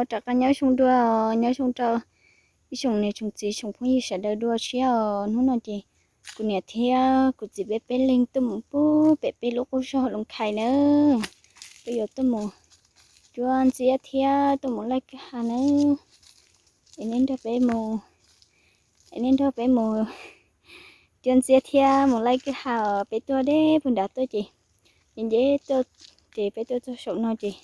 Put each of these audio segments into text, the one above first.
Rov qab nyob zoo dua, nyob zoo rau ib tsoom niam tsoom txiv tsoom phooj ywg sawv daws dua tshiab os. Hnub no ces kuv niam thiab kuv txiv peb peb leeg tuaj mus pub pem peb lub qub zog Loos Khais na. Peb yuav tuaj mus cuab ntxiab thiab tuaj mus laij kwj ha na. Es nej nrog peb mus, es nej nrog peb mus cuab ntxiab thiab mus laij kwj ha os. Peb tuaj deb puag nrad tuaj ces nce nce tuaj ces peb tuaj txog saum no ces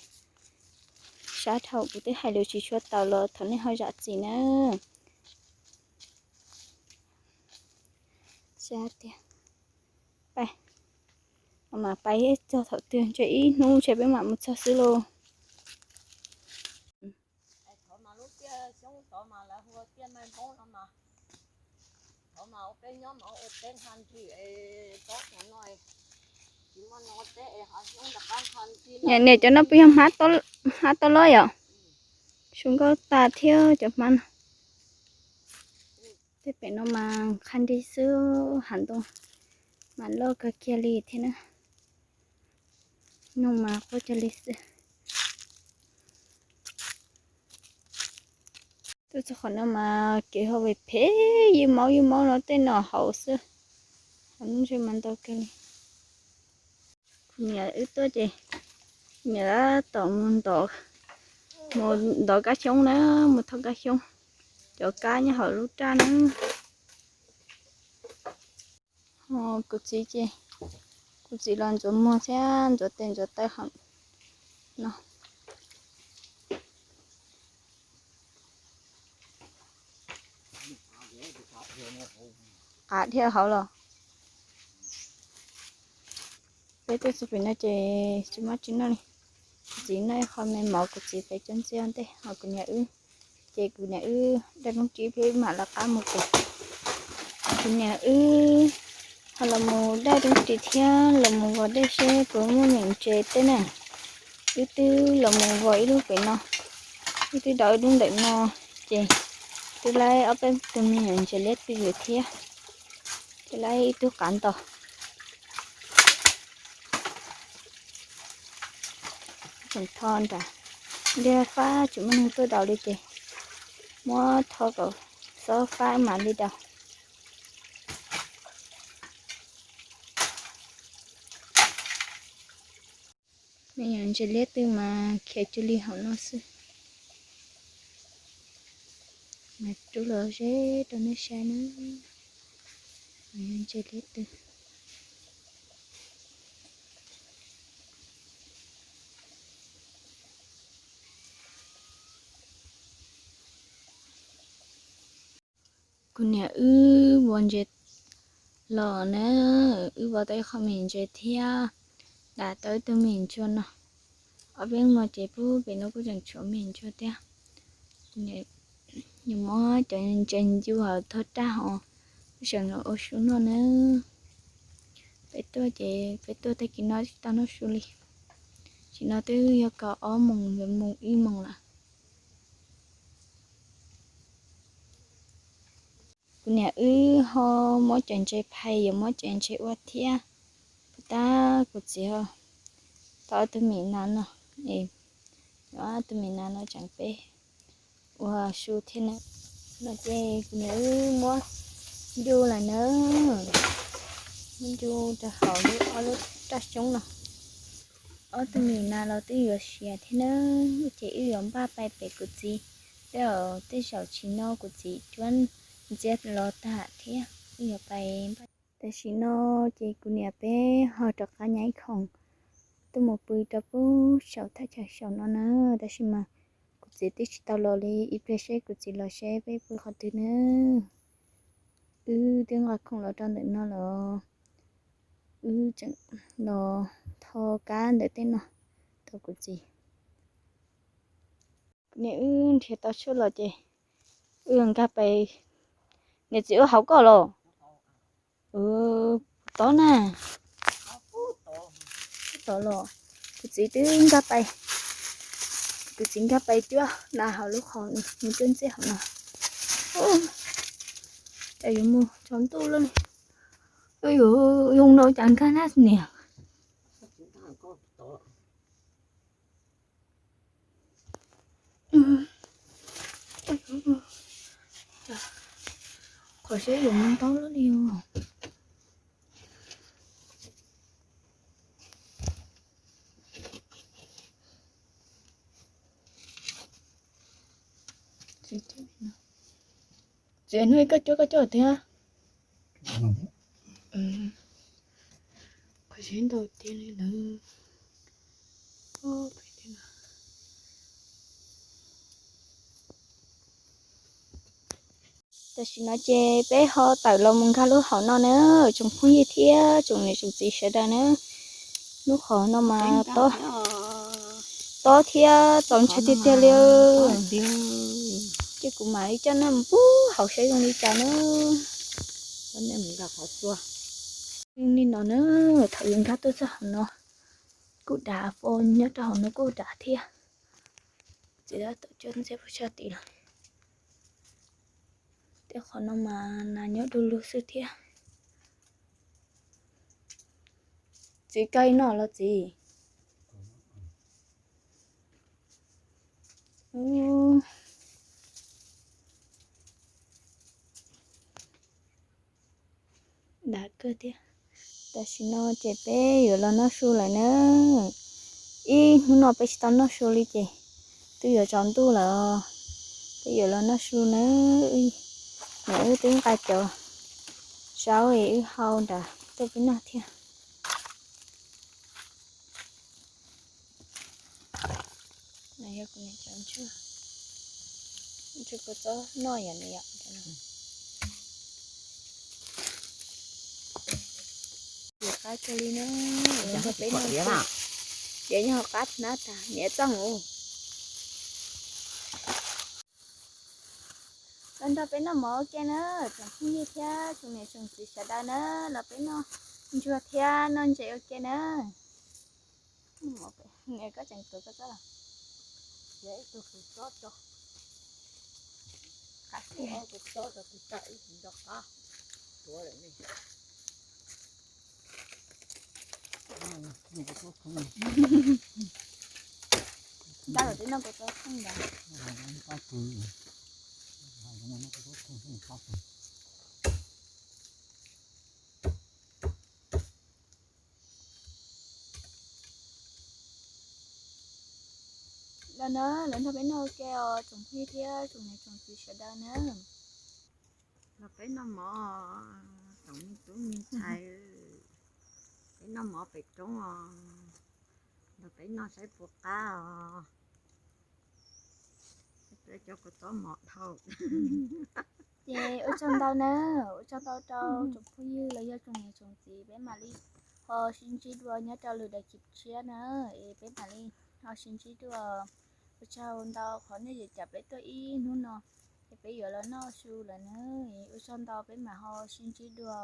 sab dhau kuv twb hais lus tsis tshua tau los thov nej ho zam txim na. Sab tiag. Pais, mas pais txog thaum twg ntshe ib hnub ntshe peb mam mus txog xwb lauj. Niam, niam, cov no puas yog hmab tau lob yom? Su nkauj tas thiab cov hmab no. Tej pem no mas qha nti xwb, hav ntoo mas loj kawg kiag li thiab na. Noog mas quaj cog li xwb. Tuaj txog qhov no mas kev hauv phem phem, ywj maub ywj maub no tej no hauv xwb. Hauv no ntshe mas ntau kawg li. Kuv niam wb tuaj ces niam tab tom mus ntov, mus ntov kab xyoob na, mus thauj kab xyoob, cov kab nyob hauv lub raj na. Kuv txiv ces, kuv txiv los ntxuav muag thiab ntxuav tes ntxuav taw hauv no. Qav dhia hauv los. Peb tuaj txog pem no ces tsis muaj tsis noj li. Kuv txiv noj ib qho me mov, kuv txiv pem cov ntxiab ntej, ho kuv niam wb, ces kuv niam wb daj roob ris peb mam lawv qab mus pem. Kuv niam wb ho los mus daj roob ris thiab los mus vos dej seb puas muaj me nyuam ntses tej na. Wb twb los mus vos ib lub pem no, wb twb dau ib lub ntawm no, ces twb laib ob peb tug me nyuam ntses liab tw thiab, ces laib ib tug qav ntos. Tseem tho nram, ntiaj fab tsis muaj neeg tuaj daus li ces muab tho kom xob fab mam li daus. Me nyuam ntses liab tw mas khiav cuag li hauv no xwb. Mas rub los ze rau nej saib na. Ntses liab tw. Kuv niam wb vov ntses los na, wb vov tau ib qho me ntses thiab, dam tau ib tug me ntsuag no. Ob peb hmo ces pub pem no kuj tseem tshuav me ntsuag thiab. Yus muab cov ntses ncu hauv tog raj hauv, kuj tseem los ua su noj na. Peb tuaj ces peb tuaj tag kis no tsis tau noj su li. Tam sim no twb yog kaum ob moos yuav mus ib moos lawm. Kuv niam wb ho muab cov ntses phais, yuav muab cov ntses ua thiab. Puas tab kuv txiv tau ob tug me nas no, es ob tug me nas no tseem peb ua su thiab na. No ces kuv niam wb muab ncu lawm na, muab ncu rau hauv lub ob lub raj xyoob no. Ob tug me nas los twb yuav siav thiab na, ces wb yuav npaj pais pem kuv txiv, tej zaum tsis no kuv txiv cuab ntxiab los tag thiab wb yuav pais npaj. Tam sim no ces kuv niam peb ho rov qab nyaiv khoom tuaj mus pw rau pem saum thaj chaw saum no na. Tab sis mas kuv txiv twb tsis tau los li, ib pliag seb kuv txiv los seb peb pw qhov twg na. Wb twb nqa khoom los rau ntawm no los, wb tseem los tho kab ntawm tej no rau kuv txiv. Niam wb nrhiav tau tshuaj los ces wb nkag pais. Niam txiv ua hauv koj los? Tod na. Tod los, kuv txiv twb nkag pais, kuv txiv nkag pais cuab nas hauv lub qhov mus cuab ntxiab hauv no. Cas yuav mus tsaus ntuj lawm li. Yuav zoo no cas nkag na niam. Qhov seb yuav mus ntaub lawm li os. Txiv, hnub koj cuab koj cuab tiag. Qhov seb ntau tiag li lawm. Tam sim no ces peb ho tawm los mus nkag lub hauv no na, tsoom phooj ywg thiab tsoom niam tsoom txiv sawv daws na. Lub qhov no mas tob thiab txaus ntshai tiag tiag li. Ces kuv mam li coj nej mus pub hauv saib zoo li cas na. Zoo li no na, thaum yus nkag tuaj txog hauv no kuj dav, nyob rau hauv no kuj dav thiab. Txiv tab tom cuab ntxiab puas tshaj tim lawm. Tej qhov no mas nas nyob du lug xwb thiab. Txiv, koj ib no los txiv? Dav kawg thiab. Tam sim no ces peb yuav los noj su lawm na. Ib hnub no peb tsis tau noj su li ces twb yuav tsaus ntuj lawm. Peb yuav los noj su na. Niam wb twb nqa cov zaub es wb hau nram tuaj peb noj thiab. Yog kuv niam cov ntsuag, ntsuag kua txob noj yom niam. Qab kawg li na. Peb noj, ces nyob hauv qab hnab tas niam txoj mus. Los nrog peb noj mov ua ke na, tsoom phooj ywg thiab tsoom niam tsoom txiv sawv daws na, los peb noj ntsuag thiab noj ntses ua ke na. Koj tseem tuav koj txob los? Ib tug tus txob tso, qab tus txob rau tus tawm ib tus nco qab tuav lawm ne. Ntau lawm twb noj kua txob kheej ntawd. Los na, lawv nrog peb noj ua ke os tsoom phooj ywg thiab tsoom niam tsoom txiv sawv daws na. Los peb noj mov, tsoom me tub me ntxhais, peb noj mov pem roob os. Los peb noj saib puas qab os. Peb cov kua txob mos dhau. Ces ua tsaug ntau na, ua tsaug ntau rau tsoom phooj ywg los yog tsoom niam tsoom txiv, peb mam li ho sib ntsib dua nyob rau lwm daim clip tshiab na, es peb mam li ho sib ntsib dua. Ua tsaug ntau qhov nej cem peb tuaj ib hnub no, es peb yuav los noj su lawm na, es ua tsaug ntau, peb mam ho sib ntsib dua.